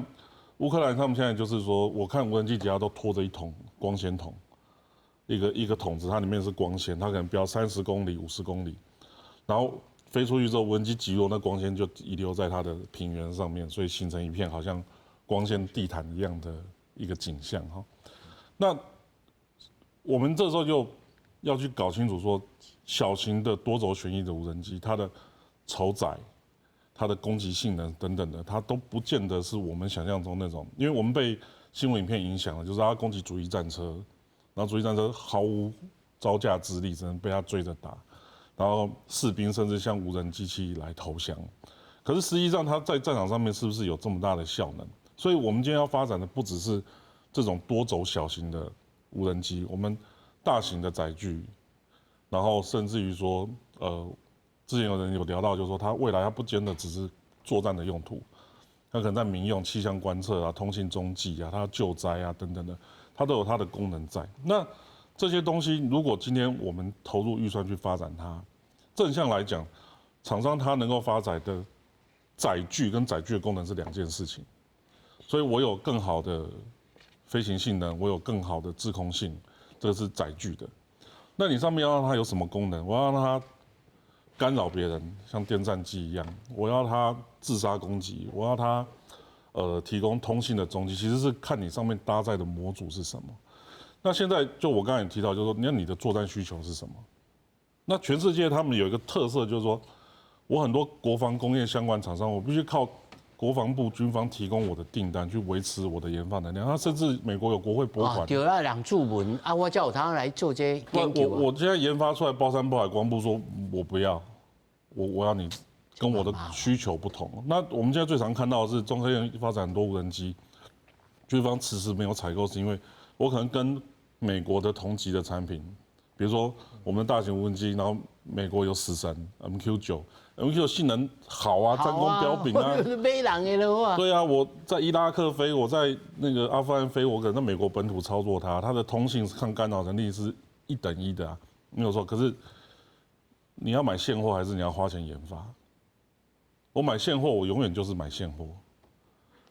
烏克蘭他們現在就是說，我看無人機底下都拖着一桶光纖筒，一個一個桶子，它裡面是光纖，它可能標30公里、50公里，然後飛出去之後，無人機擊落，那光纖就遺留在它的平原上面，所以形成一片好像光纖地毯一樣的一個景象哈。那我們這時候就要去搞清楚說，小型的多軸旋翼的無人機，它的酬載、它的攻擊性能等等的，它都不見得是我們想象中那種，因為我們被新聞影片影響了，就是它攻擊主力戰車，然後主力戰車毫無招架之力，只能被它追着打，然後士兵甚至向無人機器來投降。可是實際上，它在戰場上面是不是有這麼大的效能？所以我們今天要發展的不只是這種多軸小型的無人機，我們大型的載具，然後甚至於說，之前有人有聊到，就是說它未來它不見得只是作戰的用途，它可能在民用氣象觀測啊、通信中繼啊、它救災啊等等的，它都有它的功能在。那這些東西，如果今天我們投入預算去發展它，正向來講，廠商它能夠發展的載具跟載具的功能是兩件事情，所以我有更好的飛行性能，我有更好的制空性，這個是載具的。那你上面要讓它有什麼功能？我要讓它干擾別人，像電戰機一樣；我要它自殺攻擊，我要它提供通信的中繼，其實是看你上面搭載的模組是什麼。那現在就我剛才也提到，就是說，那你的作戰需求是什麼？那全世界他們有一個特色，就是說我很多國防工業相關廠商，我必須靠國防部軍方提供我的訂單去維持我的研發能量。他甚至美國有國會撥款。對啊，人注文啊，我叫他來做這研究。我現在研發出來包山包海，國防部說我不要，我要你跟我的需求不同。那我們現在最常看到的是中科院發展很多無人機，軍方遲遲沒有採購，是因為我可能跟美國的同級的產品，比如說我們的大型無人機，然後美國有死神 MQ-9，MQ 性能好啊，戰功彪炳啊，買人的咯啊。對啊，我在伊拉克飛，我在那個阿富汗飛，我可能在美國本土操作它，它的通信抗干擾能力是一等一的啊，沒有錯。可是你要買現貨還是你要花錢研發？我買現貨，我永遠就是買現貨。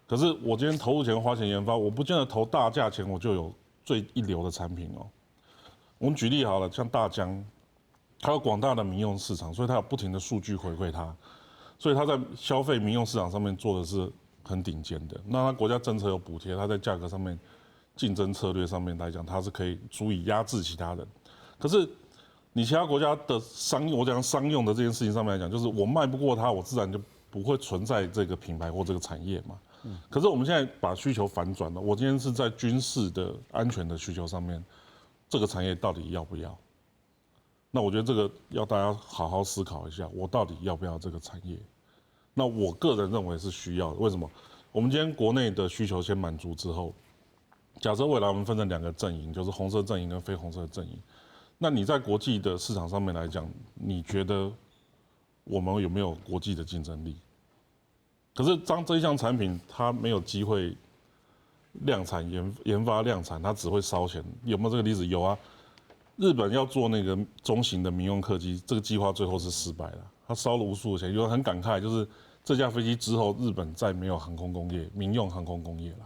可是我今天投入錢花錢研發，我不見得投大價錢我就有最一流的產品哦。我們舉例好了，像大疆，它有廣大的民用市場，所以它有不停的數據回饋它，所以它在消費民用市場上面做的是很頂尖的。那它國家政策有補貼，它在價格上面競爭策略上面來講，它是可以足以壓制其他人。可是你其他國家的商用，我講商用的這件事情上面來講，就是我賣不過它，我自然就不會存在這個品牌或這個產業嘛。可是我們現在把需求反轉了，我今天是在軍事的安全的需求上面，這個產業到底要不要？那我覺得這個要大家好好思考一下，我到底要不要這個產業？那我個人認為是需要的。為什麼？我們今天國內的需求先滿足之後，假設未來我們分成兩個陣營，就是紅色陣營跟非紅色陣營，那你在國際的市場上面來講，你覺得我們有沒有國際的競爭力？可是當這一項產品它沒有機會量產研發量產，它只會燒錢。有沒有這個例子？有啊。日本要做那個中型的民用客機，這個計劃最後是失敗了，他燒了無數的錢。有人很感慨，就是這架飛機之後，日本再沒有航空工業、民用航空工業了。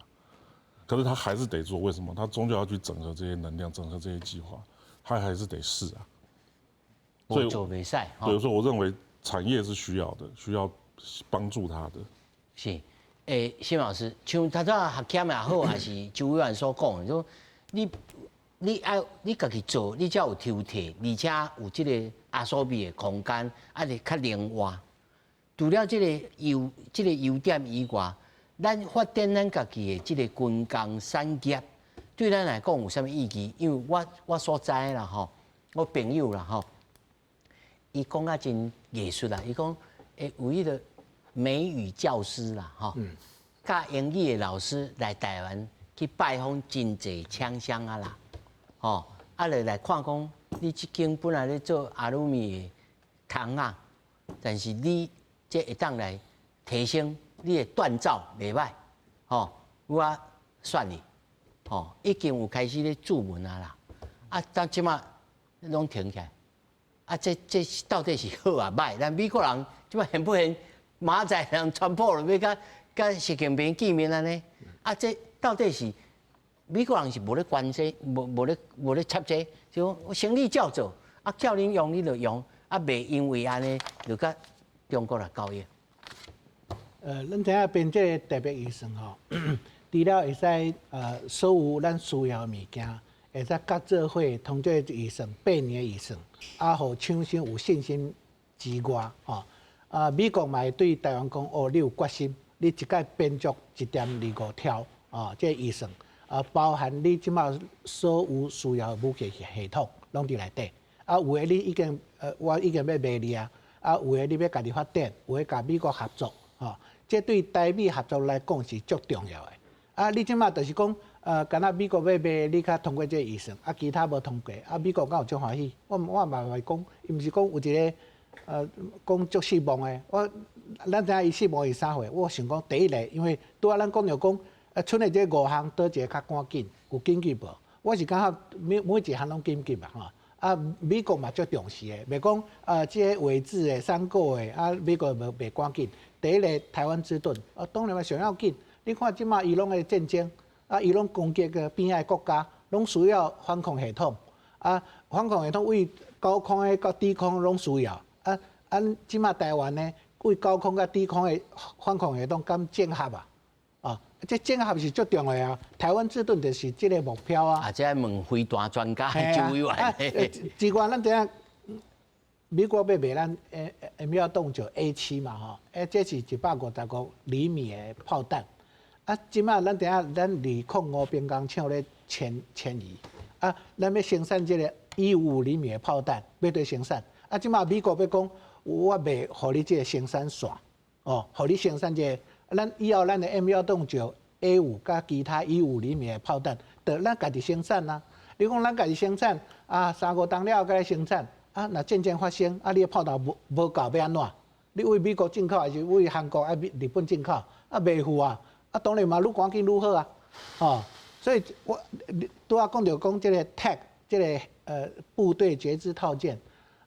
可是他還是得做，為什麼？他終究要去整合這些能量，整合這些計劃，他還是得試啊。所以做袂使。對，所以我認為產業是需要的，需要幫助他的。是，欸，辛老師，像頭拄仔學檢也好，還是周委員所講的，就你愛你家己做，你才有抽屜，而且有這個壓縮比的空間，啊，會較靈活。除了這個優這個優點以外，咱發展咱家己的這個軍工產業，對咱來講有啥物意義？因為我所知啦吼，我朋友啦吼，伊講啊真藝術啦，伊講欸有彼個。美語教師啦，吼，佮英語的老師來台灣去拜訪真濟廠商啊啦，吼，啊來來看講，你這間本來咧做阿魯米的窗仔，但是你這會當來提升你的鍛造袂䆀，吼，我選你，吼，已經有開始咧注文啊啦，啊，到這馬攏停起來，啊，這這到底是好啊䆀？咱美國人這馬現不現馬仔人川普欲佮佮習近平見面按呢？啊，這到底是美國人是無咧關這，無無咧無咧插這，就講生意照做，啊，叫恁用你就用，啊，袂因為按呢就佮中國來交易。咱知影編這個特別預算吼，除了會使所有咱需要的物件，會使佮做伙通過預算8年預算，啊，予廠商有信心之外，吼，啊，美國嘛會對台灣講，哦，你有決心，你一擺編足1.25兆，啊，這個預算，啊，包含你這馬所有需要的武器系統，攏佇內底，啊，有的你已經，我已經欲賣你啊，啊，有的你欲家己發展，有的佮美國合作，吼，這對台美合作來講是足重要的。啊，你這馬就是講，敢若美國欲賣，你較通過這個預算，啊，其他無通過，啊，美國敢有足歡喜？我我嘛會講，伊毋是講有一個，講足失望的。我咱知影伊失望是啥貨？我想講第一個，因為拄仔咱講著講，啊，賰的這五項，佗一個較趕緊，有緊急無？我是感覺每每一項攏緊急啊，吼。啊，美國嘛足重視的，袂講啊，這個位置的、三個的，啊，美國無袂趕緊。第一個台灣之盾，啊，當然嘛上要緊。你看這馬伊攏的戰爭，啊，伊攏攻擊个邊仔的國家，攏需要反空系統，啊，反空系統為高空的佮低空攏需要，啊，啊，這馬台灣呢，為高空佮低空的反空系統敢整合啊？啊，這整合是足重要的啊！台灣之盾就是這個目標啊！啊，這愛問飛彈專家周委員。之外，咱知影美國欲賣咱 M 幺洞九 A 7嘛吼，欸，這是155厘米的炮彈。啊，這馬咱知影，咱205兵工廠咧遷遷移，啊，咱欲生產這個155厘米的炮彈，欲對生產。啊，這馬美國欲講，我賣予你這個生產線，哦，予你生產這個。咱以後咱的 M 幺洞九 A 5佮其他155厘米的炮彈，就咱家己生產啊。你講咱家己生產啊，三五冬了後閣來生產啊，若戰爭發生啊，你的炮彈無無夠欲按怎？你為美國進口還是為韓國啊、日本進口？啊，袂赴啊！啊，當然嘛，愈趕緊愈好啊！吼，所以我拄仔講著講這個 THAAD 這個部隊覺知套件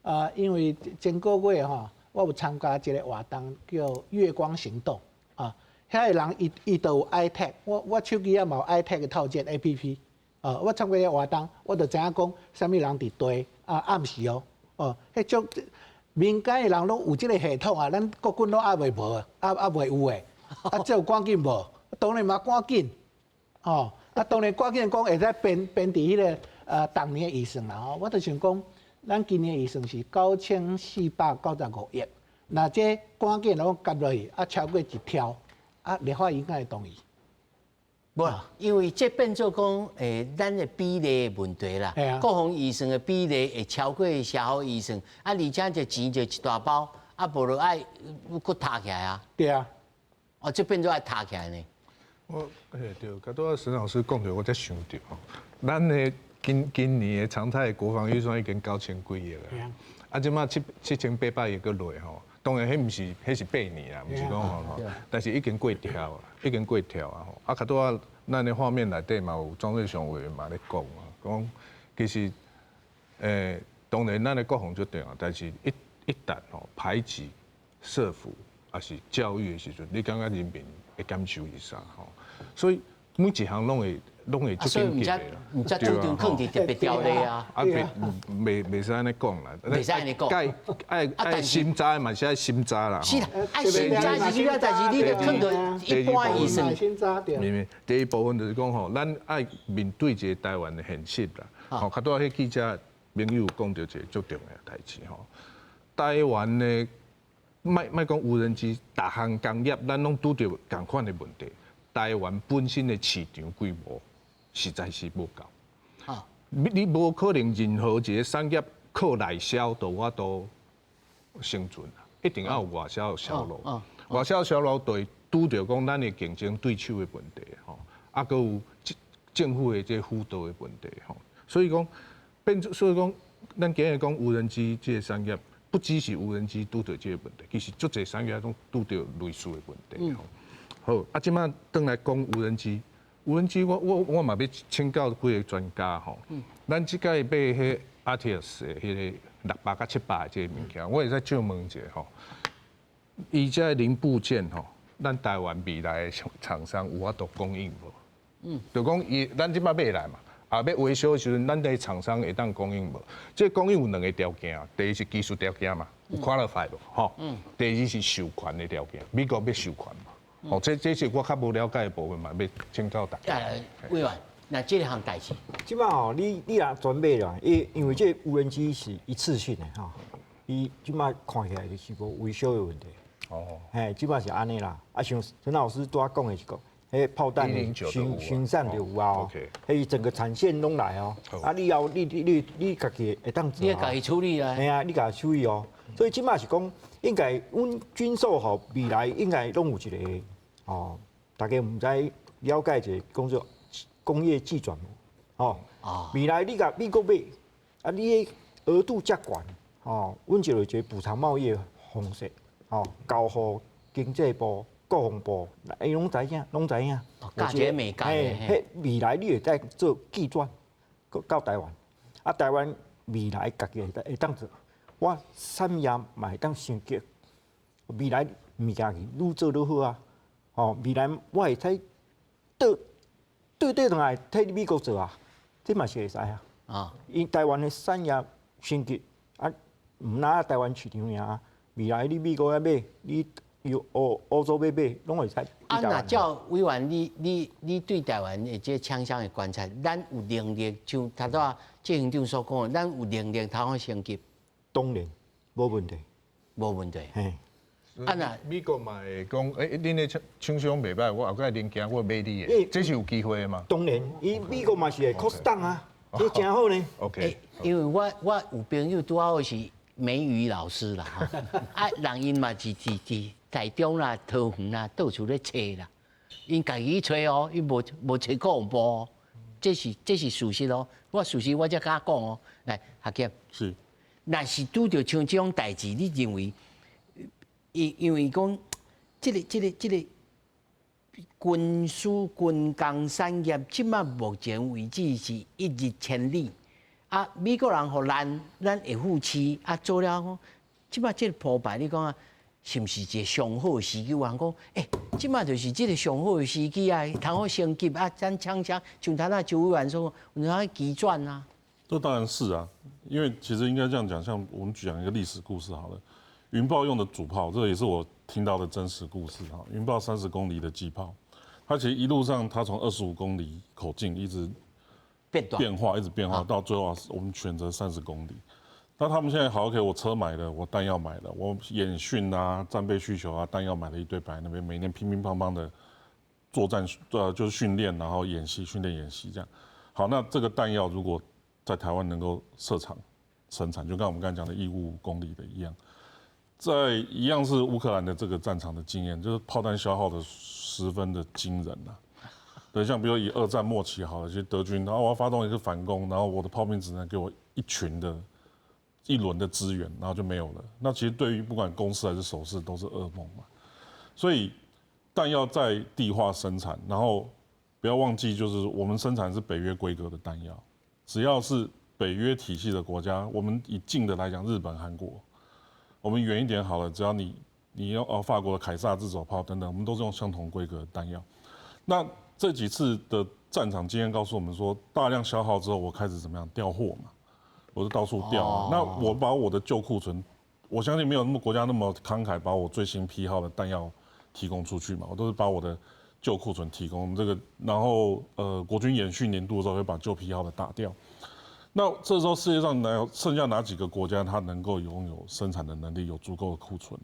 啊，因為前個月吼，我有參加一個活動叫月光行動啊，遐個人伊伊都有 iTAC，我我手機仔嘛有 iTAC 的套件 APP，啊，我參加個活動，我就知影講啥物人佇地啊，暗時哦，哦，彼種民間的人攏有這個系統啊，咱國軍攏猶未無，猶猶未有的，啊，這有趕緊無？當然嘛趕緊，哦，啊，當然趕緊講會使編編佇彼個當年的預算啦吼，我就想講，咱今年預算是9495億，若這趕緊攏夾落去，啊，超過一兆，啊，立法院敢會同意？無，因為這變做講，咱的比例的問題啦。國防預算的比例會超過社福預算，啊，而且這錢就一大包，啊，無就愛閣敨起來啊。對啊。哦，這變做愛敨起來呢。我嘿對，剛拄仔沈老師講著，我才想著吼，咱的今今年的常態國防預算已經9000幾億啦，啊，這馬七七千八百億閣落吼，當然彼毋是，彼是8年啊，毋是講吼，但是已經過兆啊，已經過兆啊吼。啊，較拄仔咱的畫面內底嘛有莊瑞雄委員嘛咧講啊，講其實當然咱的國防足重要，但是一一旦吼排擠社福抑是教育的時陣，你感覺人民會感受是啥吼？所以每一項攏會攏會足緊急的啦。毋才主張囥佇特別條例啊。啊，袂袂袂使按呢講啦。袂使按呢講。該愛愛審查的嘛是愛審查啦。是啦，愛審查是了，但是你著囥佇一般預算。審查對。明明第一部分就是講吼，咱愛面對一個台灣的現實啦。吼，較拄仔彼記者朋友講著一個足重要的代誌吼。台灣的莫莫講無人機，逐項工業咱攏拄著仝款的問題。台灣本身的市場規模實在是無夠，你無可能任何一個產業靠內銷就有法度生存啊，一定要有外銷的銷路。外銷銷路對拄著講咱的競爭對手的問題吼，啊，閣有政府的這輔導的問題吼，所以講變，所以講咱今日講無人機這個產業，不只是無人機拄著這個問題，其實足濟產業攏拄著類似的問題吼。好，啊，這擺轉來講無人機，無人機我嘛欲請教幾个專家吼。咱這擺買彼 ATIAS 的彼个600佮700的這个物件，我會使借問一下吼，伊這个零部件吼，咱台灣未來的廠商有法度供應無？就講伊，咱這擺買來嘛，啊，欲維修的時陣，咱的廠商會當供應無？這個供應有兩个條件，第一是技術條件嘛，有 qualify 無？吼。第二是授權的條件，美國欲授權無？吼，這是我較無了解的部分嘛，欲請教大家。委員，那這項代誌，這擺吼，你若準備啦，因為這無人機是一次性的吼，伊這擺看起來就是無維修的問題。哦。嘿，這擺是按呢啦。啊，像陳老師拄仔講的是講，彼炮彈生生產就有啊，彼整個產線攏來哦。啊，你要你家己會當做。你家己處理啊。嘿啊，你家己處理哦。所以這擺是講，應該阮軍售吼，未來應該攏有一個哦，大家毋知了解一下，講做工業技轉吼。未來你共美國買，啊，你的額度遮懸，吼，阮就有一個補償貿易方式，吼，交予經濟部、國防部，伊攏知影，攏知影。價錢未改。彼未來你會使做技轉，到台灣，啊，台灣未來家己會當做，我產業嘛會當升級，未來物件愈做愈好啊！吼，未來我會使倒對對轉來替美國做啊，這嘛是會使啊。啊，因台灣的產業升級啊，毋但台灣市場爾，未來你美國欲買，你由歐洲欲買，攏會使。啊，若照委員你對台灣的這個廠商的觀察，咱有能力像頭拄仔執行長所講的，咱有能力通好升級？當然，無問題，無問題。嘿。啊若美國嘛會講，欸，恁的廠商袂䆀，我後蓋零件我買你的，這是有機會的嘛？當然，伊美國嘛是會 cost down 啊，這誠好呢。 OK。因為我有朋友拄好是美語老師啦，啊，人𪜶嘛是佇台中啦、桃園啦，到處咧揣啦，𪜶家己去揣哦，伊無揣國防部哦，這是事實哦。我事實我才敢講哦。來，學傑。是。若是拄著像這種代誌，你認為？因為講，這個軍事軍工產業，這擺目前為止是一日千里。啊，美國人予咱，咱會扶持啊，做了講，這擺這個鋪排，你講啊，是毋是一個上好的時機？有人講，欸，這擺就是這個上好的時機啊，通好升級啊，咱廠商像頭仔周委員說，有通技轉啊。這當然是啊，因為其實應該這樣講，像我們講一個歷史故事好了。雲豹用的主炮，這個也是我聽到的真實故事哈。雲豹30公里的機炮，它其實一路上它從25公里口徑一直變變化，一直變化，到最後我們選擇三十公里。那他們現在好，OK，我車買了，我彈藥買了，我演訓啊、戰備需求啊，彈藥買了一堆擺在那邊，每年乒乒乓乓的作戰，就是訓練，然後演習、訓練、演習這樣。好，那這個彈藥如果在台灣能夠設廠生產，就跟我們剛才講的155公里的一樣。在一樣是烏克蘭的這個戰場的經驗，就是炮彈消耗的十分的驚人吶。對，像比如以二戰末期好了，其實德軍，然後我要發動一個反攻，然後我的炮兵只能給我一群的一輪的支援，然後就沒有了。那其實對於不管攻勢還是守勢都是噩夢嘛。所以彈藥在地化生產，然後不要忘記，就是我們生產是北約規格的彈藥，只要是北約體系的國家，我們以近的來講，日本、韓國。我們遠一點好了，只要你用哦法國的凱撒自走炮等等，我們都是用相同規格的彈藥。那這幾次的戰場經驗告訴我們說，大量消耗之後，我開始怎麼樣調貨嘛，我就到處調。那我把我的舊庫存，我相信沒有那麼國家那麼慷慨，把我最新批號的彈藥提供出去嘛，我都是把我的舊庫存提供。我們這個，然後國軍演訓年度的時候會把舊批號的打掉。那這時候世界上哪剩下哪幾個國家，它能夠擁有生產的能力，有足夠的庫存？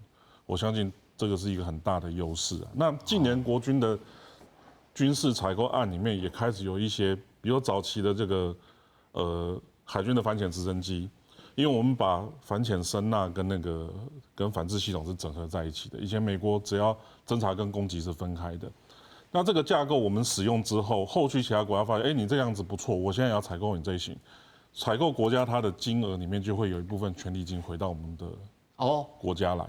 我相信這個是一個很大的優勢啊。那近年國軍的軍事採購案裡面也開始有一些，比如早期的這個海軍的反潛直升機，因為我們把反潛聲納跟那個跟反制系統是整合在一起的。以前美國只要偵察跟攻擊是分開的。那這個架構我們使用之後，後續其他國家發現，哎，你這樣子不錯，我現在要採購你這一型。採購國家它的金額裡面就會有一部分權利金回到我們的國家來。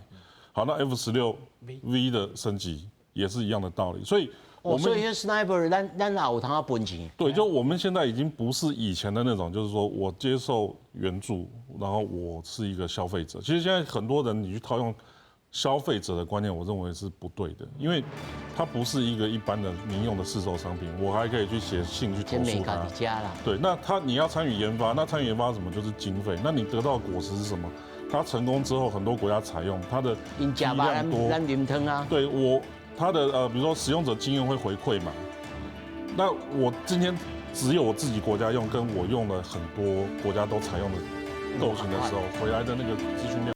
好，那 F-16V 的升級也是一樣的道理，所以我們所以 Sniper 咱也有通仔分錢。對，就我們現在已經不是以前的那種，就是說我接受援助，然後我是一個消費者。其實現在很多人你去套用消費者的觀念，我認為是不對的，因為它不是一個一般的民用的市售商品，我還可以去寫信去投訴他。對，那他你要參與研發，那參與研發什麼？就是經費。那你得到的果實是什麼？它成功之後，很多國家採用它的批量多。啊。對我，它的比如說使用者經驗會回饋嘛。那我今天只有我自己國家用，跟我用了很多國家都採用的構型的時候，回來的那個資訊量。